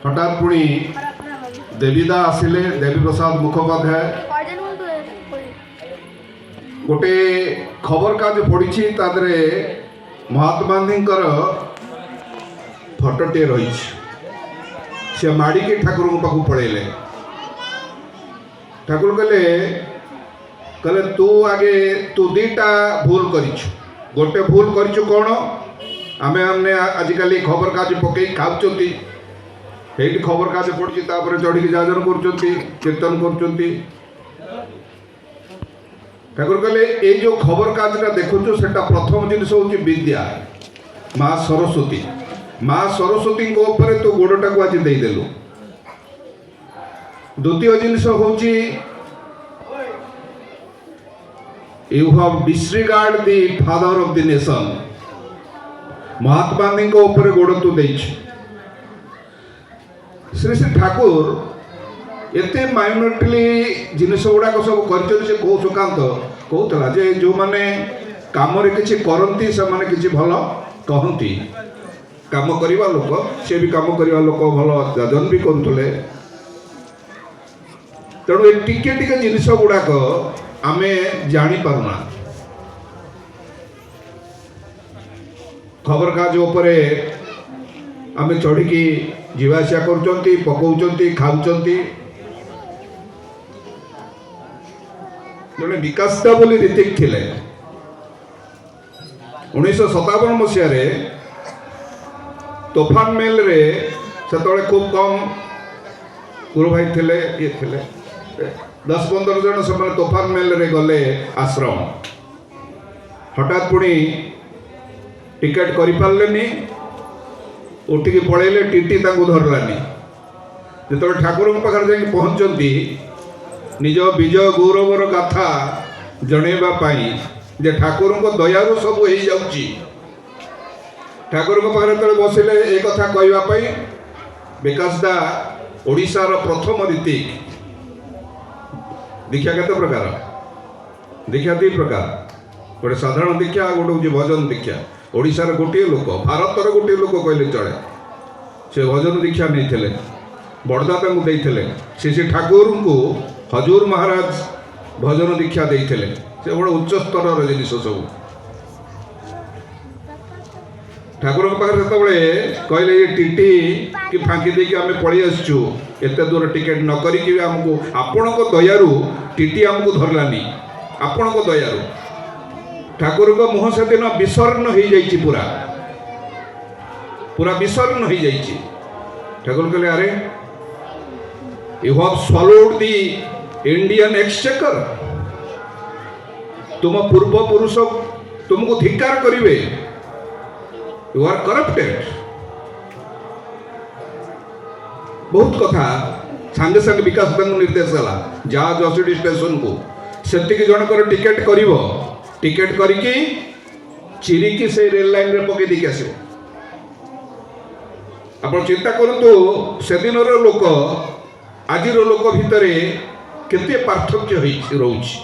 ହଠାତ୍ ପୁଣି ଦେବୀଦା ଆସିଲେ, ଦେବୀପ୍ରସାଦ ମୁଖୋପାଧ୍ୟାୟ। ଗୋଟେ ଖବରକାଗଜ ପଡ଼ିଛି, ତା ଦେହରେ ମହାତ୍ମା ଗାନ୍ଧୀଙ୍କର ଫଟୋଟିଏ ରହିଛି। ସେ ମାଡ଼ିକି ଠାକୁରଙ୍କ ପାଖକୁ ପଳେଇଲେ। ଠାକୁର କହିଲେ ତୁ ଆଗେ ତୁ ଦୁଇଟା ଭୁଲ କରିଛୁ। ଗୋଟେ ଭୁଲ କରିଛୁ କ'ଣ? ଆମେ ଆଜିକାଲି ଖବରକାଗଜ ପକେଇ ଖାଉଛନ୍ତି। ଏଇଠି ଖବରକାଗଜ ପଡ଼ିଛି, ତାପରେ ଚଢ଼ିକି ଯାଜନ କରୁଛନ୍ତି, କୀର୍ତ୍ତନ କରୁଛନ୍ତି। ଠାକୁର କହିଲେ, ଏଇ ଯେଉଁ ଖବରକାଗଜଟା ଦେଖୁଛୁ, ସେଟା ପ୍ରଥମ ଜିନିଷ ହେଉଛି ବିଦ୍ୟା, ମା ସରସ୍ୱତୀ। ମା ସରସ୍ୱତୀଙ୍କ ଉପରେ ତୁ ଗୋଡ଼ଟାକୁ ଆଜି ଦେଇଦେଲୁ। ଦ୍ୱିତୀୟ ଜିନିଷ ହେଉଛି, you have disregard the father of the nation। Mahatma ଗାନ୍ଧୀଙ୍କ ଉପରେ ଗୋଡ଼ ତୁ ଦେଇଛୁ। ଶ୍ରୀ ଶ୍ରୀ ଠାକୁର ଏତେ ମାଇନ୍ୟୁଟଲି ଜିନିଷ ଗୁଡ଼ାକ ସବୁ କରିଛନ୍ତି। ସେ କୋଉ ସୁକାନ୍ତ କହୁଥିଲା ଯେ ଯେଉଁମାନେ କାମରେ କିଛି କରନ୍ତି, ସେମାନେ କିଛି ଭଲ କହନ୍ତି। କାମ କରିବା ଲୋକ, ସେ ବି କାମ କରିବା ଲୋକ, ଭଲ ଯାଜନ ବି କରୁଥିଲେ। ତେଣୁ ଏ ଟିକେ ଟିକେ ଜିନିଷ ଗୁଡ଼ାକ ଆମେ ଜାଣିପାରୁନା। ଖବରକାଗଜ ଉପରେ ଆମେ ଚଢ଼ିକି ଯିବା ଆସିବା କରୁଛନ୍ତି, ପକାଉଛନ୍ତି, ଖାଉଛନ୍ତି। ଜଣେ ବିକାଶ ଦା ବୋଲି ରିତିକ ଥିଲେ। 1957 ମସିହାରେ ତୋଫାନ ମେଲରେ, ସେତେବେଳେ ଖୁବ୍ କମ୍ ଗୁରୁ ଭାଇ ଥିଲେ, ଇଏ ଥିଲେ 10-15 ଜଣ। ସେମାନେ ତୋଫାନ ମେଲରେ ଗଲେ ଆଶ୍ରମ। ହଠାତ୍ ପୁଣି ଟିକେଟ୍ କରିପାରିଲେନି, ଉଠିକି ପଳେଇଲେ। ଟିଟି ତାଙ୍କୁ ଧରିଲାନି। ଯେତେବେଳେ ଠାକୁରଙ୍କ ପାଖରେ ଯାଇକି ପହଞ୍ଚନ୍ତି ନିଜ ବିଜୟ ଗୌରବର ଗାଥା ଜଣେଇବା ପାଇଁ ଯେ ଠାକୁରଙ୍କ ଦୟାରୁ ସବୁ ହେଇଯାଉଛି, ଠାକୁରଙ୍କ ପାଖରେ ଯେତେବେଳେ ବସିଲେ ଏ କଥା କହିବା ପାଇଁ, ବିକାଶ ଦା ଓଡ଼ିଶାର ପ୍ରଥମ ରୀତିକ। ଦୀକ୍ଷା କେତେ ପ୍ରକାର? ଦୀକ୍ଷା ଦୁଇ ପ୍ରକାର, ଗୋଟେ ସାଧାରଣ ଦୀକ୍ଷା ଆଉ ଗୋଟେ ହେଉଛି ଭଜନ ଦୀକ୍ଷା। ଓଡ଼ିଶାର ଗୋଟିଏ ଲୋକ, ଭାରତର ଗୋଟିଏ ଲୋକ କହିଲେ ଚଳେ, ସେ ଭଜନ ଦୀକ୍ଷା ନେଇଥିଲେ। ବଡ଼ଦା ତାଙ୍କୁ ଦେଇଥିଲେ। ଶ୍ରୀ ଶ୍ରୀ ଠାକୁରଙ୍କୁ ହଜୁର ମହାରାଜ ଭଜନ ଦୀକ୍ଷା ଦେଇଥିଲେ। ସେ ବଡ଼ ଉଚ୍ଚ ସ୍ତରର ଜିନିଷ ସବୁ। ଠାକୁରଙ୍କ ପାଖରେ ଯେତେବେଳେ କହିଲେ, ଏ ଟିଟି କି ଫାଙ୍କି ଦେଇକି ଆମେ ପଳେଇ ଆସିଛୁ, ଏତେ ଦୂର ଟିକେଟ୍ ନ କରିକି ବି ଆମକୁ ଆପଣଙ୍କ ଦୟାରୁ ଟିଟି ଆମକୁ ଧରିଲାନି, ଆପଣଙ୍କ ଦୟାରୁ। ଠାକୁରଙ୍କ ମୁହଁ ସେଦିନ ବିଷର୍ଣ୍ଣ ହେଇଯାଇଛି, ପୁରା ପୁରା ବିଷର୍ଣ୍ଣ ହେଇଯାଇଛି। ଠାକୁର କହିଲେ, ଆରେ, you have swallowed the Indian exchequer। ତୁମ ପୂର୍ବପୁରୁଷ ତୁମକୁ ଧିକ୍କାର କରିବେ। You are corrupted। ବହୁତ କଥା। ସାଙ୍ଗେ ସାଙ୍ଗେ ବିକାଶ ତାଙ୍କୁ ନିର୍ଦ୍ଦେଶ ହେଲା, ଯାହା ଜସିଡି ଷ୍ଟେସନକୁ, ସେତିକି ଜଣଙ୍କର ଟିକେଟ୍ କରିବ, ଟିକେଟ୍ କରିକି ଚିରିକି ସେଇ ରେଲ ଲାଇନରେ ପକେଇ ଦେଇକି ଆସିବ। ଆପଣ ଚିନ୍ତା କରନ୍ତୁ, ସେଦିନର ଲୋକ ଆଜିର ଲୋକ ଭିତରେ କେତେ ପାର୍ଥକ୍ୟ ହେଇଛି ରହୁଛି।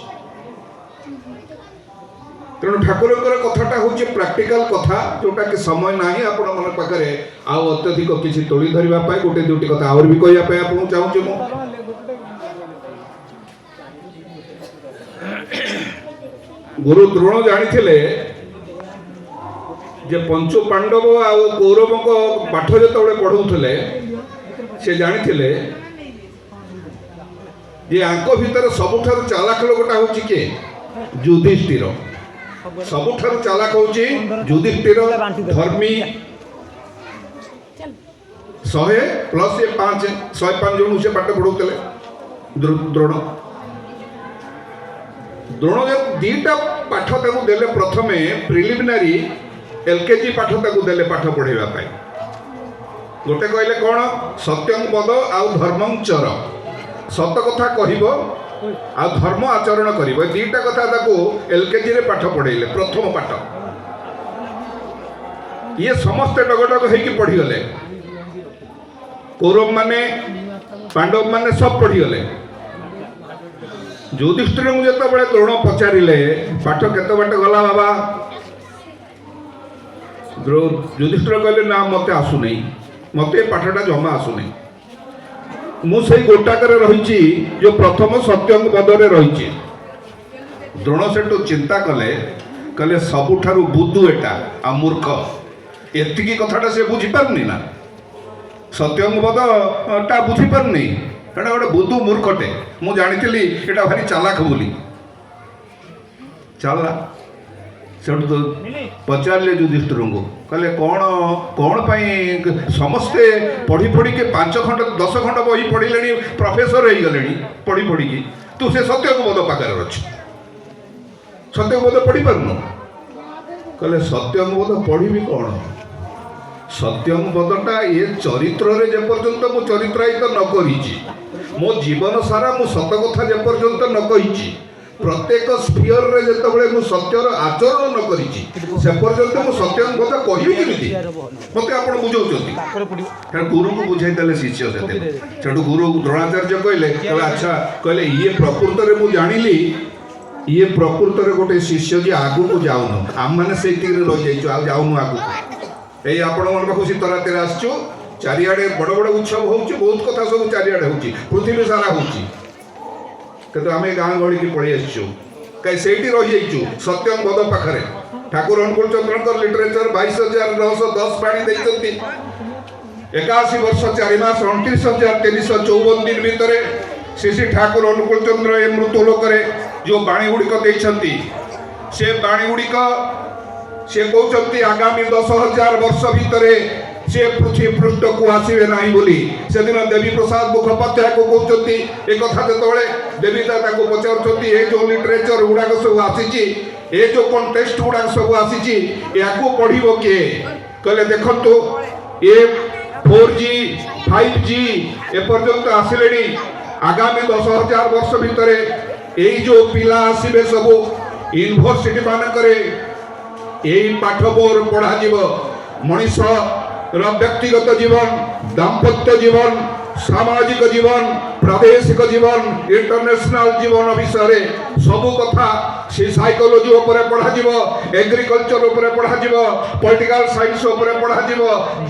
ତେଣୁ ଠାକୁରଙ୍କର କଥାଟା ହେଉଛି ପ୍ରାକ୍ଟିକାଲ କଥା, ଯେଉଁଟାକି ସମୟ ନାହିଁ ଆପଣମାନଙ୍କ ପାଖରେ ଆଉ ଅତ୍ୟଧିକ କିଛି ତୋଳି ଧରିବା ପାଇଁ। ଗୋଟେ ଦୁଇଟି କଥା ଆହୁରି ବି କହିବା ପାଇଁ ଆପଣଙ୍କୁ ଚାହୁଁଛି ମୁଁ। ଗୁରୁ ଦ୍ରୋଣ ଜାଣିଥିଲେ ଯେ ପଞ୍ଚୁ ପାଣ୍ଡବ ଆଉ କୌରବଙ୍କ ପାଠ ଯେତେବେଳେ ପଢ଼ଉଥିଲେ, ସେ ଜାଣିଥିଲେ ଯେ ୟାଙ୍କ ଭିତରେ ସବୁଠାରୁ ଚାଲାକ ଲୋକଟା ହେଉଛି କିଏ? ଯୁଧିଷ୍ଠିର। ସବୁଠାରୁ ଚାଲାକ ହେଉଛି ଯୁଧିଷ୍ଠିର, ଧର୍ମୀ। 100 ପ୍ଲସ୍ ଏ 5, 105 ଜଣଙ୍କୁ ସେ ପାଠ ପଢ଼ଉଥିଲେ ଦ୍ରୋଣ। ଦ୍ରୋଣ ଯେ ଦୁଇଟା ପାଠ ତାକୁ ଦେଲେ, ପ୍ରଥମେ ପ୍ରିଲିମିନାରୀ ଏଲ୍କେଜି ପାଠ ତାକୁ ଦେଲେ ପାଠ ପଢ଼େଇବା ପାଇଁ। ଗୋଟେ କହିଲେ କ'ଣ? ସତ୍ୟଂ ବଦ ଆଉ ଧର୍ମଂ ଚର। ସତ କଥା କହିବ ଆଉ ଧର୍ମ ଆଚରଣ କରିବ। ଏ ଦୁଇଟା କଥା ତାକୁ ଏଲ୍କେଜିରେ ପାଠ ପଢ଼େଇଲେ, ପ୍ରଥମ ପାଠ। ଇଏ ସମସ୍ତେ ଡଗଡଗ ହେଇକି ପଢ଼ିଗଲେ। କୌରବ ମାନେ, ପାଣ୍ଡବ ମାନେ ସବୁ ପଢ଼ିଗଲେ। ଯୁଧିଷ୍ଠିରଙ୍କୁ ଯେତେବେଳେ ଦ୍ରୋଣ ପଚାରିଲେ, ପାଠ କେତେ ବାଟ ଗଲା ବାବା? ଯୁଧିଷ୍ଠିର କହିଲେ, ନା, ମୋତେ ଆସୁନାହିଁ, ମୋତେ ଏ ପାଠଟା ଜମା ଆସୁନାହିଁ। ମୁଁ ସେଇ ଗୋଟାକରେ ରହିଛି, ଯୋଉ ପ୍ରଥମ ସତ୍ୟଙ୍କ ପଦରେ ରହିଛି। ଦ୍ରୋଣ ସେଠୁ ଚିନ୍ତା କଲେ, କହିଲେ ସବୁଠାରୁ ବୁଦ୍ଧୁ ଏଟା ଆଉ ମୂର୍ଖ। ଏତିକି କଥାଟା ସେ ବୁଝିପାରୁନି ନା, ସତ୍ୟଙ୍କ ପଦଟା ବୁଝିପାରୁନି, ଏଟା ଗୋଟେ ବୁଦ୍ଧୁ ମୂର୍ଖଟେ। ମୁଁ ଜାଣିଥିଲି ଏଟା ଭାରି ଚାଲାକ ବୋଲି। ଚାଲିଲା। ସେଠୁ ତ ପଚାରିଲେ ଯୁଧିଷ୍ଠିରଙ୍କୁ, କହିଲେ କ'ଣ କ'ଣ ପାଇଁ ସମସ୍ତେ ପଢ଼ି ପଢ଼ିକି 5 ଖଣ୍ଡ 10 ଖଣ୍ଡ ବହି ପଢ଼ିଲେଣି, ପ୍ରଫେସର ହେଇଗଲେଣି ପଢ଼ି ପଢ଼ିକି, ତୁ ସେ ସତ୍ୟଙ୍କ ପଦ ପାଖରେ ଅଛୁ, ସତ୍ୟଙ୍କ ପଦ ପଢ଼ିପାରୁନୁ? କହିଲେ ସତ୍ୟଙ୍କ ପଦ ପଢ଼ିବି କ'ଣ? ସତ୍ୟଙ୍କ ପଦଟା ଏ ଚରିତ୍ରରେ ଯେପର୍ଯ୍ୟନ୍ତ ମୁଁ ଚରିତ୍ରାୟିତ ନ କରିଛି, ମୋ ଜୀବନ ସାରା ମୁଁ ସତ କଥା ଯେପର୍ଯ୍ୟନ୍ତ ନ କହିଛି, ପ୍ରତ୍ୟେକ ସ୍ଫିୟରରେ ଯେତେବେଳେ ମୁଁ ସତ୍ୟର ଆଚରଣ ନ କରିଛି, ସେ ପର୍ଯ୍ୟନ୍ତ ମୁଁ ସତ୍ୟଙ୍କ କଥା କହିବି କେମିତି? ମୋତେ ଆପଣ ବୁଝାଉଛନ୍ତି। ତେଣୁ ଗୁରୁକୁ ବୁଝାଇ ଦେଲେ ଶିଷ୍ୟ ସେଥିରେ। ସେଠୁ ଗୁରୁ ଦ୍ରୋଣାଚାର୍ଯ୍ୟ କହିଲେ, କହିଲେ ଆଚ୍ଛା, କହିଲେ ଇଏ ପ୍ରକୃତରେ ମୁଁ ଜାଣିଲି, ଇଏ ପ୍ରକୃତରେ ଗୋଟେ ଶିଷ୍ୟ ଯିଏ ଆଗକୁ ଯାଉନୁ। ଆମମାନେ ସେଇଥିରେ ରହିଯାଇଛୁ, ଆଉ ଯାଉନୁ ଆଗକୁ। ଏଇ ଆପଣମାନଙ୍କ ପାଖକୁ ଶୀତ ରାତିରେ ଆସିଛୁ, ଚାରିଆଡ଼େ ବଡ଼ ବଡ଼ ଉତ୍ସବ ହେଉଛି, ବହୁତ କଥା ସବୁ ଚାରିଆଡ଼େ ହେଉଛି, ପୃଥିବୀ ସାରା ହେଉଛି, କିନ୍ତୁ ଆମେ ଗାଁ ଗହଳିକି ପଳେଇ ଆସିଛୁ। କାହିଁ ସେଇଠି ରହିଯାଇଛୁ ସତ୍ୟଙ୍କ ପଦ ପାଖରେ। ଠାକୁର ଅନୁକୂଳ ଚନ୍ଦ୍ରଙ୍କର ଲିଟରେଚର 22,910 ବାଣୀ ଦେଇଛନ୍ତି। 81 ବର୍ଷ 4 ମାସ 29,354 ଦିନ ଭିତରେ ଶ୍ରୀ ଶ୍ରୀ ଠାକୁର ଅନୁକୂଳ ଚନ୍ଦ୍ର ଏ ମୃତ୍ୟୁ ଲୋକରେ ଯେଉଁ ବାଣୀ ଗୁଡ଼ିକ ଦେଇଛନ୍ତି, ସେ ବାଣୀ ଗୁଡ଼ିକ ସେ କହୁଛନ୍ତି ଆଗାମୀ 10,000 ବର୍ଷ ଭିତରେ ସେ ପୃଥିବୀ ପୃଷ୍ଠକୁ ଆସିବେ ନାହିଁ ବୋଲି। ସେଦିନ ଦେବୀ ପ୍ରସାଦ ମୁଖୋପାଧ୍ୟାୟକୁ କହୁଛନ୍ତି ଏ କଥା। ଯେତେବେଳେ ଦେବୀତା ତାକୁ ପଚାରୁଛନ୍ତି, ଏ ଯେଉଁ ଲିଟରେଚର ଗୁଡ଼ାକ ସବୁ ଆସିଛି, ଏ ଯେଉଁ କଣ୍ଟେକ୍ସଟ ଗୁଡ଼ାକ ସବୁ ଆସିଛି, ଏହାକୁ ପଢ଼ିବ କିଏ? କହିଲେ ଦେଖନ୍ତୁ, ଏ 4G 5G ଏପର୍ଯ୍ୟନ୍ତ ଆସିଲେଣି, ଆଗାମୀ 10,000 ବର୍ଷ ଭିତରେ ଏଇ ଯେଉଁ ପିଲା ଆସିବେ ସବୁ ୟୁନିଭର୍ସିଟି ମାନଙ୍କରେ ଏଇ ପାଠ ମୋର ପଢ଼ାଯିବ। ମଣିଷର ବ୍ୟକ୍ତିଗତ ଜୀବନ, ଦାମ୍ପତ୍ୟ ଜୀବନ, ସାମାଜିକ ଜୀବନ, ପ୍ରାଦେଶିକ ଜୀବନ, ଇଣ୍ଟରନ୍ୟାସନାଲ ଜୀବନ ବିଷୟରେ ସବୁ କଥା ସେ ସାଇକୋଲୋଜି ଉପରେ ପଢ଼ାଯିବ, ଏଗ୍ରିକଲଚର ଉପରେ ପଢ଼ାଯିବ, ପଲିଟିକାଲ ସାଇନ୍ସ ଉପରେ ପଢ଼ାଯିବ,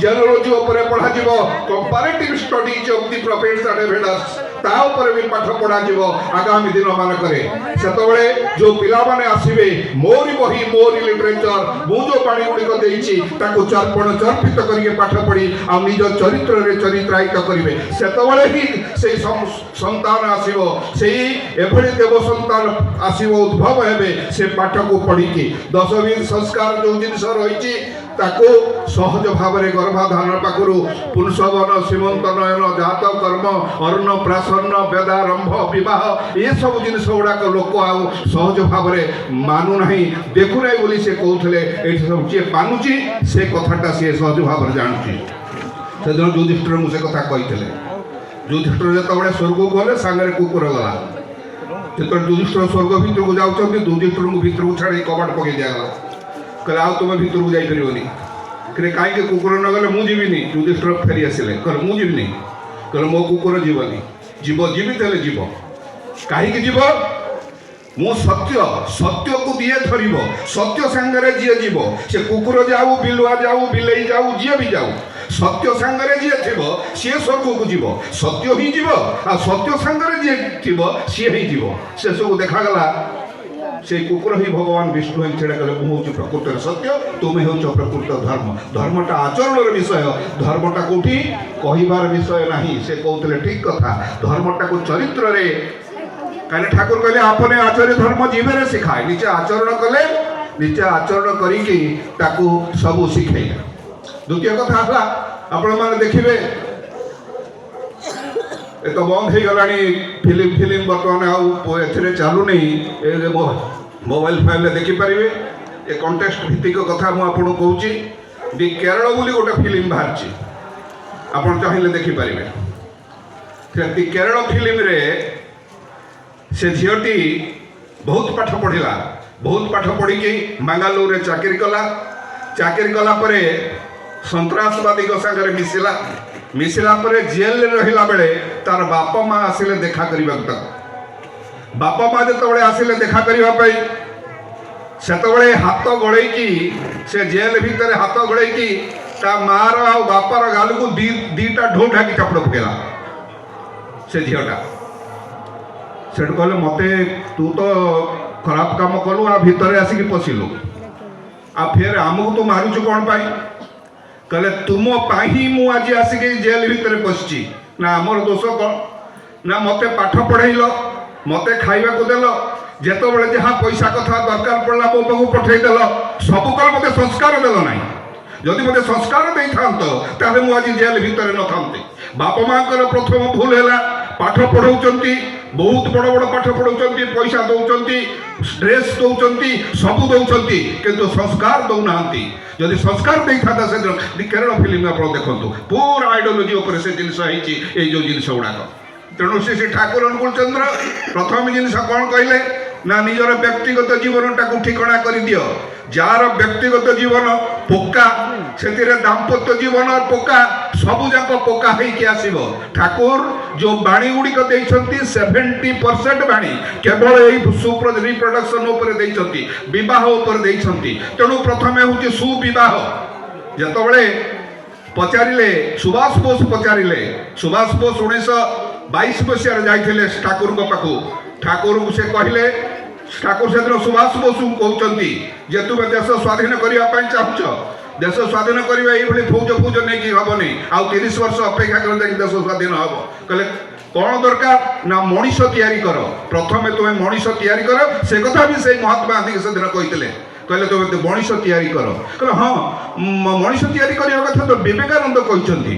ଜେନୋଲୋଜି ଉପରେ ପଢ଼ାଯିବ, comparative studies of the prophets and Vedas, ତା ଉପରେ ବି ପାଠ ପଢ଼ାଯିବ ଆଗାମୀ ଦିନମାନଙ୍କରେ। ସେତେବେଳେ ଯୋଉ ପିଲାମାନେ ଆସିବେ, ମୋରି ବହି, ମୋରି ଲିଟରେଚର, ମୁଁ ଯୋଉ ବାଣୀ ଗୁଡ଼ିକ ଦେଇଛି, ତାକୁ ଚର୍ପଣ ଚର୍ପିତ କରିକି ପାଠ ପଢ଼ି ଆଉ ନିଜ ଚରିତ୍ରରେ ଚରିତ୍ରାୟିତ କରିବେ। ସେତେବେଳେ ହିଁ ସେଇ ସନ୍ତାନ ଆସିବ, ସେଇ ଏଭଳି ଦେବ ସନ୍ତାନ ଆସିବ, ଉଦ୍ଭବ ହେବେ ସେ ପାଠକୁ ପଢ଼ିକି। ଦଶବିଧ ସଂସ୍କାର ଯୋଉ ଜିନିଷ ରହିଛି, ତାକୁ ସହଜ ଭାବରେ ଗର୍ଭାଧାନ ପାଖରୁ ପୁଂସବନ, ସୀମନ୍ତ ନୟନ, ଜାତ କର୍ମ, ଅନ୍ନ ପ୍ରାସନ୍ନ, ବେଦାରମ୍ଭ, ବିବାହ, ଏସବୁ ଜିନିଷ ଗୁଡ଼ାକ ଲୋକ ଆଉ ସହଜ ଭାବରେ ମାନୁନାହିଁ, ଦେଖୁନାହିଁ ବୋଲି ସେ କହୁଥିଲେ। ଏଇଠି ସବୁ ଯିଏ ମାନୁଛି, ସେ କଥାଟା ସିଏ ସହଜ ଭାବରେ ଜାଣୁଛି। ସେଦିନ ଯୁଧିଷ୍ଠିରଙ୍କୁ ସେ କଥା କହିଥିଲେ। ଯୁଧିଷ୍ଠିର ଯେତେବେଳେ ସ୍ୱର୍ଗକୁ ଗଲେ, ସାଙ୍ଗରେ କୁକୁର ଗଲା। ଯେତେବେଳେ ଯୁଧିଷ୍ଠିର ସ୍ୱର୍ଗ ଭିତରକୁ ଯାଉଛନ୍ତି, ଯୁଧିଷ୍ଠିରଙ୍କୁ ଭିତରକୁ ଛାଡ଼ି କବାଟ ପକେଇ ଦିଆଗଲା। କହିଲେ ଆଉ ତୁମେ ଭିତରକୁ ଯାଇପାରିବନି। କହିଲେ କାହିଁକି? କୁକୁର ନ ଗଲେ ମୁଁ ଯିବିନି। ଯୁଧିଷ୍ଠିର ଫେରି ଆସିଲେ, କହିଲେ ମୁଁ ଯିବିନି। କହିଲେ ମୋ କୁକୁର ଯିବନି। ଯିବ, ଯିବି ହେଲେ ଯିବ। କାହିଁକି ଯିବ? ମୁଁ ସତ୍ୟ, ସତ୍ୟକୁ ଯିଏ ଧରିବ, ସତ୍ୟ ସାଙ୍ଗରେ ଯିଏ ଯିବ, ସେ କୁକୁର ଯାଉ, ବିଲୁଆ ଯାଉ, ବିଲେଇ ଯାଉ, ଯିଏ ବି ଯାଉ, ସତ୍ୟ ସାଙ୍ଗରେ ଯିଏ ଥିବ ସିଏ ସ୍ୱର୍ଗକୁ ଯିବ। ସତ୍ୟ ହିଁ ଯିବ, ଆଉ ସତ୍ୟ ସାଙ୍ଗରେ ଯିଏ ଥିବ ସିଏ ହିଁ ଯିବ। ସେସବୁ ଦେଖାଗଲା ସେଇ କୁକୁର ହିଁ ଭଗବାନ ବିଷ୍ଣୁ ହିଁ ଛିଡ଼ା କଲେ, ମୁଁ ହେଉଛି ପ୍ରକୃତରେ ସତ୍ୟ, ତୁମେ ହେଉଛ ପ୍ରକୃତ ଧର୍ମ। ଧର୍ମଟା ଆଚରଣର ବିଷୟ, ଧର୍ମଟା କୋଉଠି କହିବାର ବିଷୟ ନାହିଁ। ସେ କହୁଥିଲେ ଠିକ କଥା, ଧର୍ମଟାକୁ ଚରିତ୍ରରେ। କାହିଁକି ଠାକୁର କହିଲେ ଆପନେ ଆଚରେ ଧର୍ମ ଜୀବରେ ଶିଖାଏ। ନିଜେ ଆଚରଣ କଲେ, ନିଜେ ଆଚରଣ କରିକି ତାକୁ ସବୁ ଶିଖେଇଲେ। ଦ୍ୱିତୀୟ କଥା ହେଲା, ଆପଣମାନେ ଦେଖିବେ, ଏ ତ ବନ୍ଦ ହେଇଗଲାଣି ଫିଲ୍ମ ଫିଲ୍ମ ବର୍ତ୍ତମାନ ଆଉ ଏଥିରେ ଚାଲୁନି। ଏ ମୋବାଇଲ ଫାଇଲରେ ଦେଖିପାରିବେ। ଏ କଣ୍ଟେକ୍ସଟ ଭିତ୍ତିକ କଥା ମୁଁ ଆପଣଙ୍କୁ କହୁଛି। ଦି କେରଳ ବୋଲି ଗୋଟେ ଫିଲ୍ମ ବାହାରିଛି, ଆପଣ ଚାହିଁଲେ ଦେଖିପାରିବେ। ସେ ଦି କେରଳ ଫିଲ୍ମରେ ସେ ଝିଅଟି ବହୁତ ପାଠ ପଢ଼ିଲା। ବହୁତ ପାଠ ପଢ଼ିକି ବାଙ୍ଗାଲୋରରେ ଚାକିରି କଲା। ଚାକିରି କଲା ପରେ ସନ୍ତ୍ରାସବାଦୀଙ୍କ ସାଙ୍ଗରେ ମିଶିଲା। ମିଶିଲା ପରେ ଜେଲରେ ରହିଲା ବେଳେ ତାର ବାପା ମା ଆସିଲେ ଦେଖା କରିବାକୁ ତାକୁ। ବାପା ମା ଯେତେବେଳେ ଆସିଲେ ଦେଖା କରିବା ପାଇଁ, ସେତେବେଳେ ହାତ ଗଳେଇକି, ସେ ଜେଲ ଭିତରେ ହାତ ଗଳେଇକି ତା ମାର ଆଉ ବାପାର ଗାଲକୁ ଦି ଦିଟା ଢୋ ଢାକି ଚାପୁଡ଼ ପକେଇଲା। ସେ ଝିଅଟା। ସେଠୁ କହିଲେ, ମୋତେ ତୁ ତ ଖରାପ କାମ କଲୁ ଆଉ ଭିତରେ ଆସିକି ପଶିଲୁ, ଆଉ ଫେର ଆମକୁ ତୁ ମାରୁଛୁ କ'ଣ ପାଇଁ? କହିଲେ, ତୁମ ପାଇଁ ହିଁ ମୁଁ ଆଜି ଆସିକି ଜେଲ୍ ଭିତରେ ପଶିଛି। ନା, ଆମର ଦୋଷ କ'ଣ? ନା, ମୋତେ ପାଠ ପଢ଼େଇଲ, ମୋତେ ଖାଇବାକୁ ଦେଲ, ଯେତେବେଳେ ଯାହା ପଇସା କଥା ଦରକାର ପଡ଼ିଲା ମୋ ପାଖକୁ ପଠେଇଦେଲ, ସବୁ କଲ, ମୋତେ ସଂସ୍କାର ଦେଲ ନାହିଁ। ଯଦି ମୋତେ ସଂସ୍କାର ଦେଇଥାନ୍ତ, ତାହେଲେ ମୁଁ ଆଜି ଜେଲ୍ ଭିତରେ ନଥାନ୍ତି। ବାପା ମାଙ୍କର ପ୍ରଥମ ଭୁଲ ହେଲା, ପାଠ ପଢ଼ଉଛନ୍ତି, ବହୁତ ବଡ଼ ବଡ଼ ପାଠ ପଢ଼ଉଛନ୍ତି, ପଇସା ଦେଉଛନ୍ତି, ଡ୍ରେସ୍ ଦେଉଛନ୍ତି, ସବୁ ଦେଉଛନ୍ତି, କିନ୍ତୁ ସଂସ୍କାର ଦେଉନାହାନ୍ତି। ଯଦି ସଂସ୍କାର ଦେଇଥାନ୍ତା ସେଦିନ। କେରଳ ଫିଲ୍ମ ଆପଣ ଦେଖନ୍ତୁ, ପୁରା ଆଇଡିଓଲୋଜି ଉପରେ ସେ ଜିନିଷ ହେଇଛି, ଏଇ ଯେଉଁ ଜିନିଷ ଗୁଡ଼ାକ। ତେଣୁ ଶ୍ରୀ ଶ୍ରୀ ଠାକୁର ଅନୁକୂଳ ଚନ୍ଦ୍ର ପ୍ରଥମ ଜିନିଷ କ'ଣ କହିଲେ ନା, ନିଜର ବ୍ୟକ୍ତିଗତ ଜୀବନଟାକୁ ଠିକଣା କରିଦିଅ। ଯାହାର ବ୍ୟକ୍ତିଗତ ଜୀବନ ପୋକା, ସେଥିରେ ଦାମ୍ପତ୍ୟ ଜୀବନ ପୋକା, ସବୁ ଯାକ ପୋକା ହେଇକି ଆସିବ। ଠାକୁର ଯେଉଁ ବାଣୀ ଗୁଡ଼ିକ ଦେଇଛନ୍ତି, 70% ବାଣୀ କେବଳ ଏଇ ସୁପ୍ର ରିପ୍ରଡକ୍ସନ ଉପରେ ଦେଇଛନ୍ତି, ବିବାହ ଉପରେ ଦେଇଛନ୍ତି। ତେଣୁ ପ୍ରଥମେ ହେଉଛି ସୁବିବାହ। ଯେତେବେଳେ ପଚାରିଲେ, ସୁଭାଷ ବୋଷ ପଚାରିଲେ, ସୁଭାଷ ବୋଷ 1922 ମସିହାରେ ଯାଇଥିଲେ ଠାକୁରଙ୍କ ପାଖକୁ। ଠାକୁରଙ୍କୁ ସେ କହିଲେ, ଠାକୁର ସେଦିନ ସୁଭାଷ ବୋଷଙ୍କୁ କହୁଛନ୍ତି ଯେ ତୁମେ ଦେଶ ସ୍ୱାଧୀନ କରିବା ପାଇଁ ଚାହୁଁଛ, ଦେଶ ସ୍ୱାଧୀନ କରିବା ଏଇଭଳି ଫୌଜ ଫୌଜ ନେଇକି ହବନି, ଆଉ 30 ବର୍ଷ ଅପେକ୍ଷା କଲେ ଯାଇକି ଦେଶ ସ୍ୱାଧୀନ ହବ। କହିଲେ, କ'ଣ ଦରକାର? ନା, ମଣିଷ ତିଆରି କର, ପ୍ରଥମେ ତୁମେ ମଣିଷ ତିଆରି କର। ସେ କଥା ବି ସେଇ ମହାତ୍ମା ଗାନ୍ଧୀ ସେଦିନ କହିଥିଲେ। କହିଲେ, ତୁମେ ମଣିଷ ତିଆରି କର। କହିଲେ, ହଁ, ମଣିଷ ତିଆରି କରିବା କଥା ତ ବିବେକାନନ୍ଦ କହିଛନ୍ତି,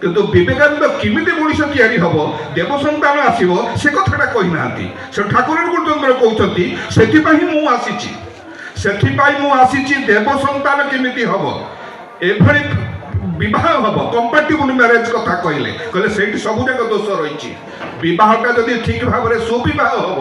କିନ୍ତୁ ବିବେକାନନ୍ଦ କେମିତି ମଣିଷ ତିଆରି ହବ, ଦେବ ସନ୍ତାନ ଆସିବ, ସେ କଥାଟା କହିନାହାନ୍ତି। ସେ ଠାକୁର ଚନ୍ଦ୍ର କହୁଛନ୍ତି, ସେଥିପାଇଁ ମୁଁ ଆସିଛି, ସେଥିପାଇଁ ମୁଁ ଆସିଛି। ଦେବ ସନ୍ତାନ କେମିତି ହବ, ଏଭଳି ବିବାହ ହବ, କମ୍ପାଟିବୁଲ ମ୍ୟାରେଜ କଥା କହିଲେ। କହିଲେ, ସେଇଠି ସବୁ ଯାକ ଦୋଷ ରହିଛି। ବିବାହଟା ଯଦି ଠିକ ଭାବରେ ସୁବିବାହ ହବ,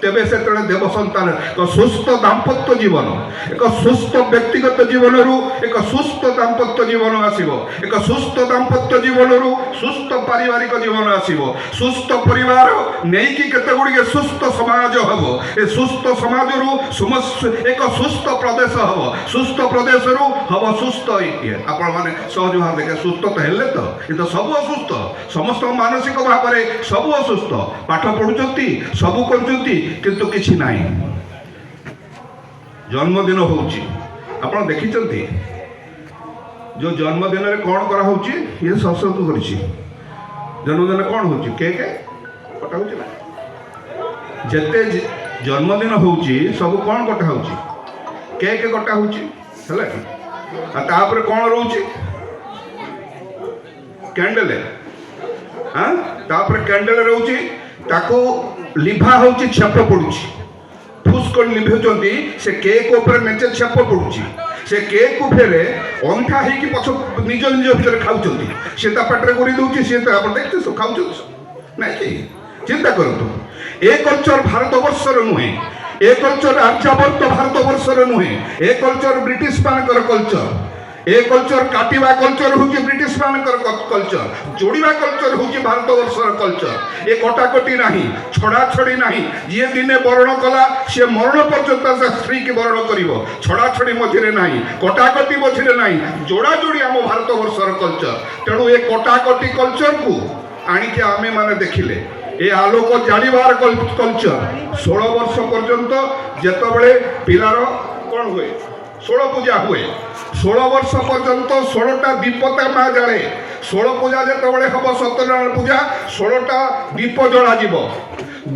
ତେବେ ସେତେବେଳେ ଦେବ ସନ୍ତାନ, ଏକ ସୁସ୍ଥ ଦାମ୍ପତ୍ୟ ଜୀବନ, ଏକ ସୁସ୍ଥ ବ୍ୟକ୍ତିଗତ ଜୀବନରୁ ଏକ ସୁସ୍ଥ ଦାମ୍ପତ୍ୟ ଜୀବନ ଆସିବ। ଏକ ସୁସ୍ଥ ଦାମ୍ପତ୍ୟ ଜୀବନରୁ ସୁସ୍ଥ ପାରିବାରିକ ଜୀବନ ଆସିବ। ସୁସ୍ଥ ପରିବାର ନେଇକି କେତେ ଗୁଡ଼ିଏ ସୁସ୍ଥ ସମାଜ ହବ। ଏ ସୁସ୍ଥ ସମାଜରୁ ଏକ ସୁସ୍ଥ ପ୍ରଦେଶ ହବ। ସୁସ୍ଥ ପ୍ରଦେଶରୁ ହବ ସୁସ୍ଥ ଇଏ। ଆପଣମାନେ ସହଜ ଭାବରେ ଦେଖେ, ସୁସ୍ଥ ତ ହେଲେ ତ ଏ ତ ସବୁ ଅସୁସ୍ଥ। ସମସ୍ତଙ୍କ ମାନସିକ ଭାବରେ ସବୁ ଅସୁସ୍ଥ। ପାଠ ପଢୁଛନ୍ତି, ସବୁ କରୁଛନ୍ତି, କିନ୍ତୁ କିଛି ନାହିଁ। ଜନ୍ମଦିନ ହେଉଛି, ଆପଣ ଦେଖିଛନ୍ତି ଯୋଉ ଜନ୍ମଦିନରେ କ'ଣ କରାହଉଛି? ଇଏ ସଶକ୍ତ କରିଛି। ଜନ୍ମଦିନ କ'ଣ ହେଉଛି? କେକ୍ କଟା ହେଉଛି ନା? ଯେତେ ଜନ୍ମଦିନ ହେଉଛି, ସବୁ କ'ଣ କଟା ହେଉଛି? କେକ୍ କଟା ହେଉଛି, ହେଲା କି? ଆଉ ତାପରେ କ'ଣ ରହୁଛି? କ୍ୟାଣ୍ଡେଲ। ହଁ, ତାପରେ କ୍ୟାଣ୍ଡେଲ ରହୁଛି, ତାକୁ ଲିଭା ହେଉଛି, ଛେପ ପଡୁଛି। ଫୁସ୍ କରି ଲିଭେଉଛନ୍ତି, ସେ କେକ୍ ଉପରେ ମେଞ୍ଚେ ଛେପ ପଡୁଛି। ସେ କେକ୍ ଫେରେ ଅଇଁଠା ହେଇକି ପଛ ନିଜ ନିଜ ଭିତରେ ଖାଉଛନ୍ତି। ସେ ତା ପାଟିରେ ଗୁରେଇ ଦଉଛି, ସିଏ ତା, ଆପଣ ଦେଖିତେ ସବୁ ଖାଉଛନ୍ତି ସବୁ, ନାଇଁ କି? ଚିନ୍ତା କରନ୍ତୁ, ଏ କଲଚର ଭାରତବର୍ଷର ନୁହେଁ। ଏ କଲଚର ଆର୍ଯ୍ୟାବର୍ତ୍ତ ଭାରତବର୍ଷର ନୁହେଁ। ଏ କଲଚର ବ୍ରିଟିଶ ମାନଙ୍କର କଲଚର। ଏ କଲଚର, କାଟିବା କଲଚର ହେଉଛି ବ୍ରିଟିଶ ମାନଙ୍କର କଲଚର, ଯୋଡ଼ିବା କଲଚର ହେଉଛି ଭାରତବର୍ଷର କଲଚର। ଏ କଟାକଟି ନାହିଁ, ଛଡ଼ାଛଡ଼ି ନାହିଁ। ଯିଏ ଦିନେ ବରଣ କଲା, ସିଏ ମରଣ ପର୍ଯ୍ୟନ୍ତ ସେ ସ୍ତ୍ରୀକି ବରଣ କରିବ। ଛଡ଼ାଛଡ଼ି ମଝିରେ ନାହିଁ, କଟାକଟି ମଝିରେ ନାହିଁ, ଯୋଡ଼ାଯୋଡ଼ି ଆମ ଭାରତବର୍ଷର କଲଚର। ତେଣୁ ଏ କଟାକଟି କଲଚରକୁ ଆଣିକି ଆମେ ମାନେ ଦେଖିଲେ, ଏ ଆଲୋକ ଜାଳିବାର କଲଚର। 16 ବର୍ଷ ପର୍ଯ୍ୟନ୍ତ ଯେତେବେଳେ ପିଲାର କ'ଣ ହୁଏ, ଷୋଳ ପୂଜା ହୁଏ। 16 ବର୍ଷ ପର୍ଯ୍ୟନ୍ତ 16ଟା ଦୀପ ତା ମା ଜାଳେ। ଷୋଳ ପୂଜା ଯେତେବେଳେ ହବ, ସତ୍ୟନାରାୟଣ ପୂଜା, 16ଟା ଦୀପ ଜଳାଯିବ।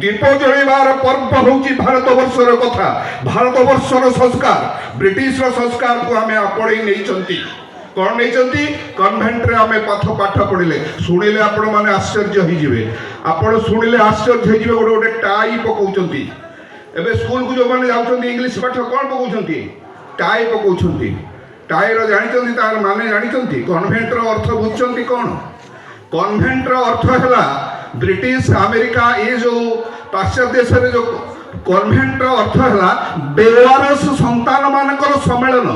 ଦୀପ ଜଳିବାର ପର୍ବ ହେଉଛି ଭାରତବର୍ଷର କଥା, ଭାରତବର୍ଷର ସଂସ୍କାର। ବ୍ରିଟିଶର ସଂସ୍କାରକୁ ଆମେ ଆପଣେଇ ନେଇଛନ୍ତି। କ'ଣ ନେଇଛନ୍ତି? କନଭେଣ୍ଟରେ ଆମେ ପାଠ ପାଠ ପଢ଼ିଲେ। ଶୁଣିଲେ ଆପଣମାନେ ଆଶ୍ଚର୍ଯ୍ୟ ହେଇଯିବେ। ଆପଣ ଶୁଣିଲେ ଆଶ୍ଚର୍ଯ୍ୟ ହେଇଯିବେ। ଗୋଟେ ଗୋଟେ ଟାଇ ପକଉଛନ୍ତି। ଏବେ ସ୍କୁଲକୁ ଯେଉଁମାନେ ଯାଉଛନ୍ତି, ଇଂଲିଶ ପାଠ, କ'ଣ ପକଉଛନ୍ତି? ଟାଇ ପକଉଛନ୍ତି। ଟାଇର ଜାଣିଛନ୍ତି, ତାର ମାନେ ଜାଣିଛନ୍ତି? କନଭେଣ୍ଟର ଅର୍ଥ ବୁଝୁଛନ୍ତି କ'ଣ? କନଭେଣ୍ଟର ଅର୍ଥ ହେଲା, ବ୍ରିଟିଶ, ଆମେରିକା, ଏ ଯେଉଁ ପାଶ୍ଚାତ୍ୟ ଦେଶରେ ଯେଉଁ କନଭେଣ୍ଟର ଅର୍ଥ ହେଲା ବେୱାରସ ସନ୍ତାନମାନଙ୍କର ସମ୍ମେଳନ।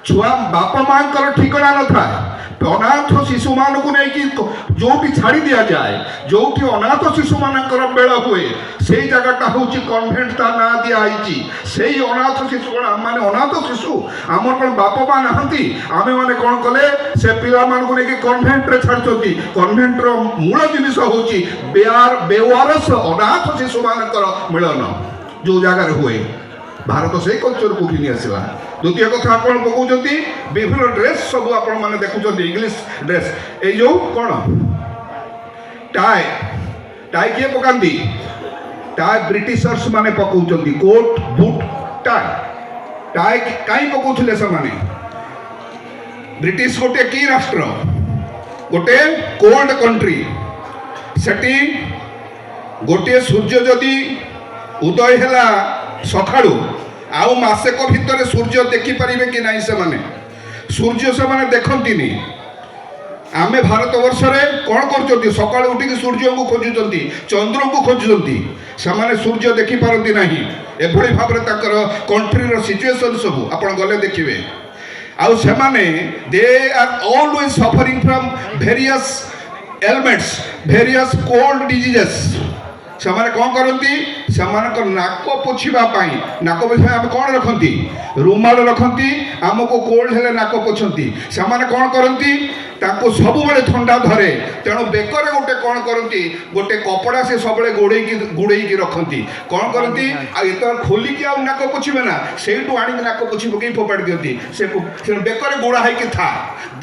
ଛୁଆ ବାପା ମାଙ୍କର ଠିକଣା ନଥାଏ। ଅନାଥ ଶିଶୁମାନଙ୍କୁ ନେଇକି ଯୋଉଠି ଛାଡ଼ି ଦିଆଯାଏ, ଯୋଉଠି ଅନାଥ ଶିଶୁମାନଙ୍କର ମେଳ ହୁଏ, ସେଇ ଜାଗାଟା ହେଉଛି କନଭେଣ୍ଟ, ତା ନାଁ ଦିଆହେଇଛି। ସେଇ ଅନାଥ ଶିଶୁ କ'ଣ ଆମମାନେ ଅନାଥ ଶିଶୁ? ଆମର କ'ଣ ବାପା ମା ନାହାନ୍ତି? ଆମେମାନେ କ'ଣ କଲେ, ସେ ପିଲାମାନଙ୍କୁ ନେଇକି କନଭେଣ୍ଟରେ ଛାଡ଼ୁଛନ୍ତି। କନଭେଣ୍ଟର ମୂଳ ଜିନିଷ ହେଉଛି ବେୱାରସ ଅନାଥ ଶିଶୁମାନଙ୍କର ମିଳନ ଯୋଉ ଜାଗାରେ ହୁଏ। ଭାରତ ସେଇ କଲଚରକୁ ଘିନି ଆସିଲା। ଦ୍ୱିତୀୟ କଥା, ଆପଣ ପକାଉଛନ୍ତି ବିଭିନ୍ନ ଡ୍ରେସ୍ ସବୁ, ଆପଣମାନେ ଦେଖୁଛନ୍ତି ଇଂଲିଶ ଡ୍ରେସ୍। ଏଇ ଯୋଉ କ'ଣ ଟାଏ, ଟାଇ କିଏ ପକାନ୍ତି? ଟାଏ ବ୍ରିଟିଶର୍ସ ମାନେ ପକାଉଛନ୍ତି। Coat, boot, tie. ଟାଏ କାହିଁ ପକାଉଥିଲେ ସେମାନେ? ବ୍ରିଟିଶ ଗୋଟେ କି ରାଷ୍ଟ୍ର? ଗୋଟେ କୋଲ୍ଡ କଣ୍ଟ୍ରି। ସେଠି ଗୋଟିଏ ସୂର୍ଯ୍ୟ ଯଦି ଉଦୟ ହେଲା ସକାଳୁ, ଆଉ ମାସେକ ଭିତରେ ସୂର୍ଯ୍ୟ ଦେଖିପାରିବେ କି ନାହିଁ ସେମାନେ। ସୂର୍ଯ୍ୟ ସେମାନେ ଦେଖନ୍ତିନି। ଆମେ ଭାରତବର୍ଷରେ କ'ଣ କରୁଛନ୍ତି? ସକାଳୁ ଉଠିକି ସୂର୍ଯ୍ୟଙ୍କୁ ଖୋଜୁଛନ୍ତି, ଚନ୍ଦ୍ରଙ୍କୁ ଖୋଜୁଛନ୍ତି। ସେମାନେ ସୂର୍ଯ୍ୟ ଦେଖିପାରନ୍ତି ନାହିଁ। ଏଭଳି ଭାବରେ ତାଙ୍କର କଣ୍ଟ୍ରିର ସିଚୁଏସନ୍ ସବୁ ଆପଣ ଗଲେ ଦେଖିବେ। ଆଉ ସେମାନେ, they are always suffering from various ailments, various cold diseases. ସେମାନେ କ'ଣ କରନ୍ତି? ସେମାନଙ୍କ ନାକ ପୋଛିବା ପାଇଁ, ନାକ ପୋଛିବା ପାଇଁ ଆମେ କ'ଣ ରଖନ୍ତି? ରୁମାଲ ରଖନ୍ତି। ଆମକୁ କୋଲ୍ଡ ହେଲେ ନାକ ପୋଛନ୍ତି। ସେମାନେ କ'ଣ କରନ୍ତି? ତାଙ୍କୁ ସବୁବେଳେ ଥଣ୍ଡା ଧରେ। ତେଣୁ ବେକରେ ଗୋଟେ କ'ଣ କରନ୍ତି? ଗୋଟେ କପଡ଼ା ସେ ସବୁବେଳେ ଗୋଡ଼େଇକି ଗୁଡ଼େଇକି ରଖନ୍ତି। କ'ଣ କରନ୍ତି? ଆଉ ଯେତେବେଳେ ଖୋଲିକି ଆଉ ନାକ ପୋଛିବେ ନା, ସେଇଠୁ ଆଣିକି ନାକ ପୋଛି ପକେଇ ଫୋପାଡ଼ି ଦିଅନ୍ତି। ସେ ବେକରେ ଗୁଡ଼ା ହେଇକି ଥା।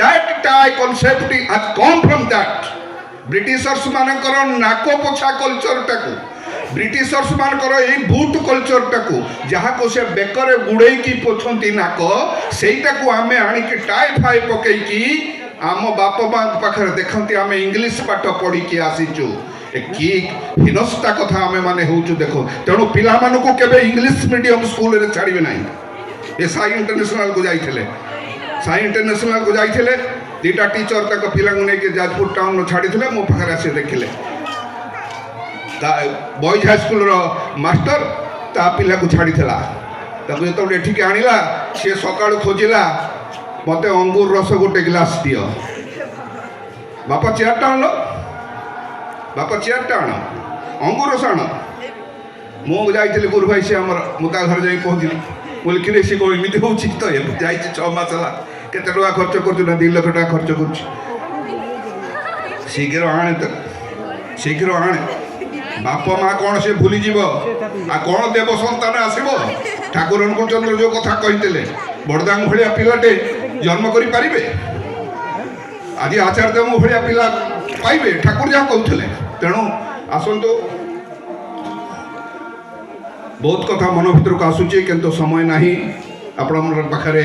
That tie concept has come from that. Britishers ମାନଙ୍କର ନାକ ପୋଛା କଲଚରଟାକୁ, ବ୍ରିଟିଶର୍ସ ମାନଙ୍କର ଏଇ ବୁଟ୍ କଲଚରଟାକୁ, ଯାହାକୁ ସେ ବେକରେ ଗୁଡ଼େଇକି ପୋଛନ୍ତି ନାକ, ସେଇଟାକୁ ଆମେ ଆଣିକି ଟାଇ ଫାଇ ପକେଇକି ଆମ ବାପା ମାଙ୍କ ପାଖରେ ଦେଖନ୍ତି, ଆମେ ଇଂଲିଶ ପାଠ ପଢ଼ିକି ଆସିଛୁ। ଏ କି ହୀନସ୍ତା କଥା ଆମେ ମାନେ ହେଉଛୁ ଦେଖ। ତେଣୁ ପିଲାମାନଙ୍କୁ କେବେ ଇଂଲିଶ ମିଡ଼ିୟମ ସ୍କୁଲରେ ଛାଡ଼ିବେ ନାହିଁ। ଏ ସାଇ ଇଣ୍ଟରନ୍ୟାସନାଲକୁ ଯାଇଥିଲେ, ସାଇ ଇଣ୍ଟରନ୍ୟାସନାଲକୁ ଯାଇଥିଲେ, ଦୁଇଟା ଟିଚର ତାଙ୍କ ପିଲାଙ୍କୁ ନେଇକି ଯାଜପୁର ଟାଉନରୁ ଛାଡ଼ିଥିଲେ। ମୋ ପାଖରେ ଆସି ଦେଖିଲେ। ତା ବଏଜ୍ ହାଇସ୍କୁଲର ମାଷ୍ଟର ତା ପିଲାକୁ ଛାଡ଼ିଥିଲା। ତାକୁ ଯେତେବେଳେ ଏଠିକି ଆଣିଲା, ସିଏ ସକାଳୁ ଖୋଜିଲା, "ମୋତେ ଅଙ୍ଗୁର ରସ ଗୋଟେ ଗ୍ଲାସ୍ ଦିଅ ବାପା। ଚେୟାରଟା ଆଣିଲ ବାପା, ଚେୟାରଟା ଆଣ, ଅଙ୍ଗୁର ରସ ଆଣ।" ମୁଁ ଯାଇଥିଲି ଗୁରୁ ଭାଇ, ସେ ଆମର, ମୁଁ ତା ଘରେ ଯାଇ ପହଞ୍ଚିଲି। ମୁଁ କହିଲି, "କିରେ, ସେ କ'ଣ ଏମିତି ହେଉଛି ତ? ଏବେ ଯାଇଛି, 6 ମାସ ହେଲା, କେତେ ଟଙ୍କା ଖର୍ଚ୍ଚ କରୁଛୁ?" "ନା, 2 ଲକ୍ଷ ଟଙ୍କା ଖର୍ଚ୍ଚ କରୁଛି।" "ଶୀଘ୍ର ଆଣେ ତ, ଶୀଘ୍ର ଆଣେ।" ବାପ ମା କ'ଣ ସେ ଭୁଲିଯିବ? ଆଉ କ'ଣ ଦେବ ସନ୍ତାନ ଆସିବ? ଠାକୁର ଅନୁକୂଳ ଚନ୍ଦ୍ର ଯୋଉ କଥା କହିଥିଲେ, ବଡ଼ଦାଙ୍ଗ ଭଳିଆ ପିଲାଟେ ଜନ୍ମ କରିପାରିବେ? ଆଜି ଆଚାର୍ଯ୍ୟଦେବଙ୍କ ଭଳିଆ ପିଲା ପାଇବେ? ଠାକୁର ଯାହା କହୁଥିଲେ। ତେଣୁ ଆସନ୍ତୁ, ବହୁତ କଥା ମନ ଭିତରକୁ ଆସୁଛି, କିନ୍ତୁ ସମୟ ନାହିଁ। ଆପଣଙ୍କ ପାଖରେ